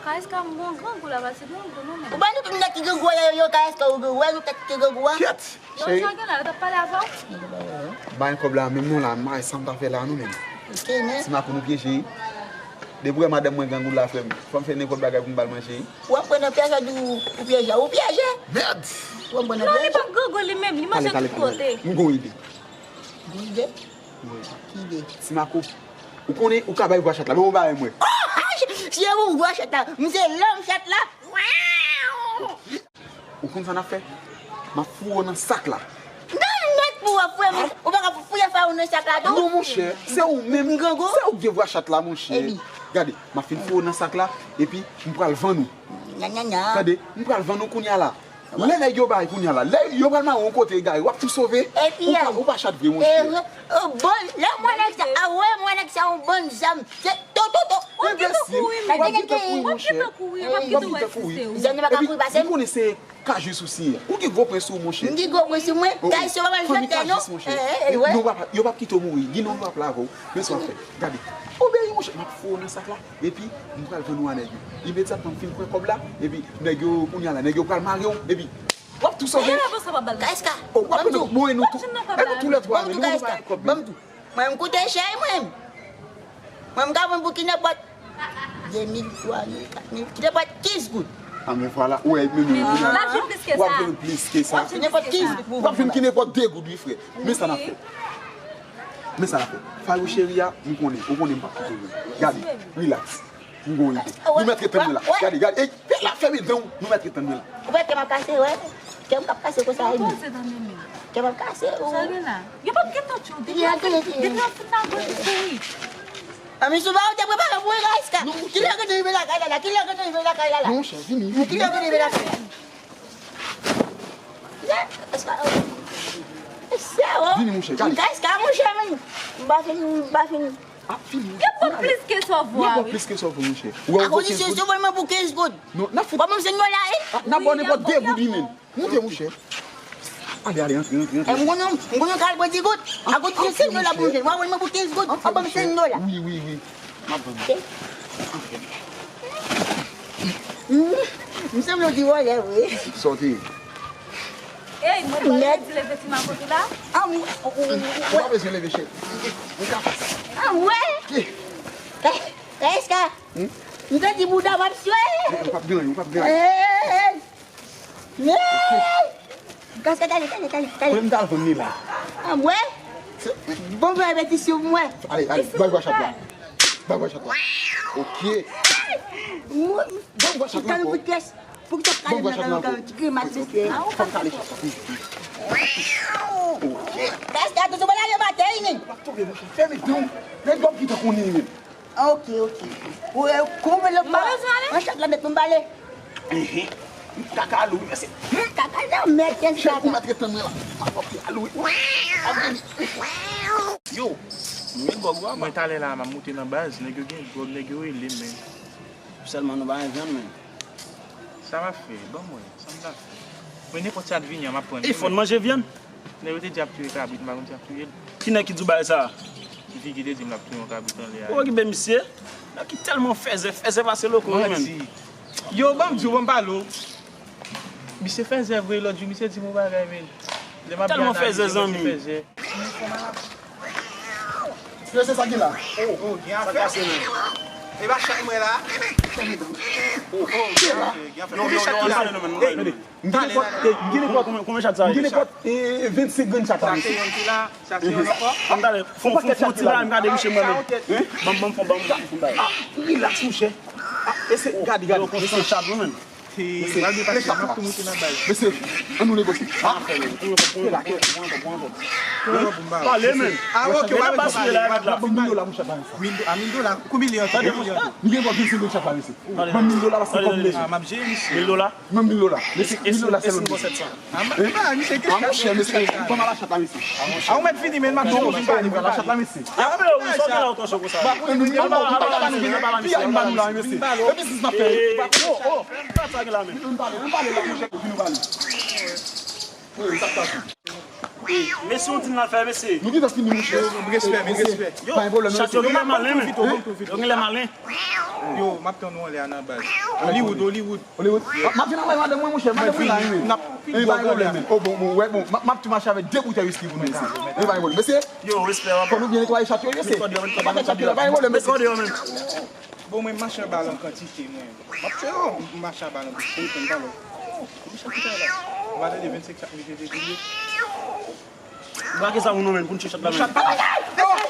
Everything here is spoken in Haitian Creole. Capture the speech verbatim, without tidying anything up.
Kareska, m gon grangou la, pase grangou non, men. Ou pa nou tout nèg ki grangou a yo, yo, Kareska, ou grangou a, nou tèt ki grangou a. Kyèt! Yo, cheri. Sa gen la, yo t ap pale avè w? M pa gen kòb la, menm non la, m pa sa m ta fè la, non, menm. Ok, men. Ti makout nou pyeje. Depi w wè madanm mwen grangou la, frè m, fò m fè nenpòt bagay pou m ba l manje. W ap pran nan pyèj, ou di ou pyeje, ou pyeje. Mèd! W ap pran nan pyèj. Non, li pa grangou li menm, li manje tout kote. M gon ide. Gon ide? Wi. Ki ide? Ti makout. Ou konnen, ou ka bay vwa chat la, men ou ba mwen. Oh! Si e ou vwa chat la, m se lòm chat la. Ou konn sa n ap fè? M ap foure w nan sak la. Non, nèt pou w ap foure, ou pa ka foure fè ou nan sak la, tou. Non, monchè, se ou menm. M grangou? Se ou ki gen vwa chat la, monchè. Epi? Gade, m ap fin foure w nan sak la, epi m pral vann ou. Nya, nya, nya. Tande, m pral vann ou kounye a la. Lè nèg yo bay kounye a la, lè yo pral mare w yon kote egare, w ap tou sove. Epi, ou pa, ou pa chat vre, monchè. E, oh, bon, lè m wè nèg sa, a wè, m wè nèg sa yon bon zam. Se to, to, to. W ap kite kouri, w ap kite kouri, w ap kite kouri, w ap kite kouri. Zam nan pa ka kouri pase m. Epi, ou konnen se Kajis ou siyen. Ou gen gwo pwen sou ou, monchè. M gen gwo pwen sou mwen. Kajis yo pa pral jwenn tè, non. Fanmi Kajis, monchè. Non, w ap, yo p ap kite w mouri. Gen non, yo p ap lave w. Men sa w ap fè. Gade. Obeyi, monchè. M ap foure w nan sak la. Epi, m pral vann ou a nèg yo. Imedyatman m fin pran kòb la, epi nèg yo, kounye a la, nèg yo pral mare w, epi w ap tou sove. Kareska, oh, w ap pran nou, mwen nou tou. E nou toulètwa, men nou pa gen kòb, men. Ban m tou. Mwen, m koute chè, mwen. Mwen, m ka vann pou ki nenpòt de mil, twa mil, kat mil, ki nenpòt kenz goud. A, men vwala, ou wè, men, men, men, w ap jwenn plis ke sa. W ap jwenn plis ke sa. W ap jwenn plis ke sa. W ap jwenn ki nenpòt de goud, wi, frè. Men sa n ap fè. Men sa n ap fè. Fayou cheri a, m konnen, ou konnen m p ap kite w. Gade, relax. M gon ide. Nou mèt ret tann mwen la. Gade, gade. Ey, fè la, fèmen dan w. Nou mèt ret tann mwen la. Ou wè kè m ap kase, wè. Kè m k ap kase konsa, wi. Kè m ap kase, o. Sa gen la? Yo p ap gentan tchwe w. Depi yo fin, depi yo fin nan gòj ou kouri. A, men sou ba ou te prepare pou Kareska. Kilè ke nou rive lakay la la? Kilè ke nou rive lakay la la? Non, monchè, vini, vini. Kilè ke nou rive lakay la? Vini, monchè, gade. Kareska, monchè, men. M pa fini, m pa fini. Ap fini. Yo pran plis ke sa w vwa, wi. Yo pran plis ke sa w vwa, monchè. Ou wè, ou pran kenz goud. Akoz se sèlman pou kenz goud. Non, n ap fout. Bon, m se nòla, e? N ap ba w nenpòt de goud, wi, men. Moute, monchè. Ale, ale, antre, antre, antre. E, m konnen, m konnen w ka al pran di goud. Akoz se sèlman la pou m jwenn. W ap wè mwen pou kenz goud. Antre, monchè. Wi, wi, wi. M ap vann. Ok. M sanble yon ti vòlè vre. Sa w te ye? Ey, mwen pa di leve ti makout ou la. A, m, ou pa bezwen leve, cheri. Ou ka fè sa. A, m wè. Kareska. M santi bouda m ap swe. Ou p ap gen anyen, ou p ap gen anyen. Ey! Kareska, tande, tande, tande, tande. Mwen m t al vann li la. A, m wè. Bon, mwen repetition, mwen. Ale, ale, bay vwa chat la. Bay vwa chat la. Ok. Bay vwa chat la ankò. Pou ki t ap kale nan yon ti grimas, mesye. Fò m kale chat la. Ok. Kareska, atensyon, mwen ale maten, wi, men. W ap tonbe, monchè. Fèmen dan w. Nèg yo ap gentan konnen, wi, men. Ok, ok. Ou, e, koupe lòt mwa. Mwen chat la mèt pou m pale. Ehe. Kaka lou, mesye. Kaka nan mèt, kaka. Ou mèt ret tann mwen la. M ap fè alou. Yo, men gòg ou a. Mwen talè la, m ap moute nan baz, nèg yo gen gòg, nèg yo rele m, men. Sèlman nou pa gen vyann, men. Sa m ap fè? Ban mwen, sa m ta fè? Mwen, nenpòt sa k vini an, m ap pran l. E fò n manje vyann? Nèg yo te di ap touye kabrit, m pa konn si ap touye l. Ki nèg ki di w bagay sa a? Ki fi ki te di m l ap touye yon kabrit anlè a? Ou okipe misye? Nèg ki tèlman fèzè, fèzè pase loko, wi, menm. Yo, ban m di w, ban m pale w. Misye fèzè vre, lòt jou, misye di m yon bagay, men. Lè m ap tèlman fèzè, zanmi. Yo, se sa ki la. Oh, oh, gen afè. Sa kase, men. E pa chay mwen la. Oh, oh, gen afè, gen afè. Konbyen chat ki la? Hey, m gen nenpòt, m gen nenpòt, m gen nenpòt, eh, vennsenk grenn chat la, mesye. Sa se yon ki la, sa se yon ankò. Ann talè, fon, fon, fon ti la, m ka debouche mwen menm. Ban m, ban m fon, ban m fon bagay. Ah, relax, monchè. Ah, e se, gade, gade. Yo, konstran chat, wi, menm. Mesye, mesye, ann nou negosye. Ah, pale, men. Ah, ok, w ap pale. Ban m mil dola pou chat la, mesye. Mil do-, a mil dola? Konbyen li antre? Konbyen li antre? M gen pou vennsenk grenn chat la, mesye. Ban m mil dola, paske kòb m bezwen. Ah, m ap jere misye. Mil dola? Ban m mil dola. Mesye, mil dola, se lòt. Ah, monchè, mesye, ban m ala chat la, mesye. Ah, ou mèt vini, men, m ap jere w, vin pale, vin pale. Ala chat la, mesye. Ban m mil dola, mesye. Vin pale, vin pale, vin pale, mesye. E biznis n ap fè. Oh, oh. Vin pale, vin pale la, monchè, vin pale. Mesye, yon ti n al fè, mesye. Nou gentan fini, monchè. Respè, men respè. Yo, pa gen pwoblèm, chat yo genlè malen, men. Yo genlè malen. Yo, m ap tann ou anlè a nan baz. Hollywood, Hollywood. Hollywood. M ap vin anmèy madanm mwen, monchè. Madanm mwen la, wi. N ap pi dwòg anlè. Oh, bon, bon, wè, bon. M ap, m ap tou mache avèk de boutèy wiski pou nou isi. E pa gen pwoblèm. Mesye. Yo, respè, papa. Fò nou byen netwaye chat yo, mesye. Met kòd yo, met kòd yo, met kòd yo. Pa gen chat yo la, pa gen pwoblèm, mesye. Bon, mwen mache anba lan kantite, mwen. M ap tcheke w. M mache anba lan, m ap tcheke w. Ou pa tande vennsenk chat, mesye, te di. Brake sa moun nan men, pou n tcheke chat la men.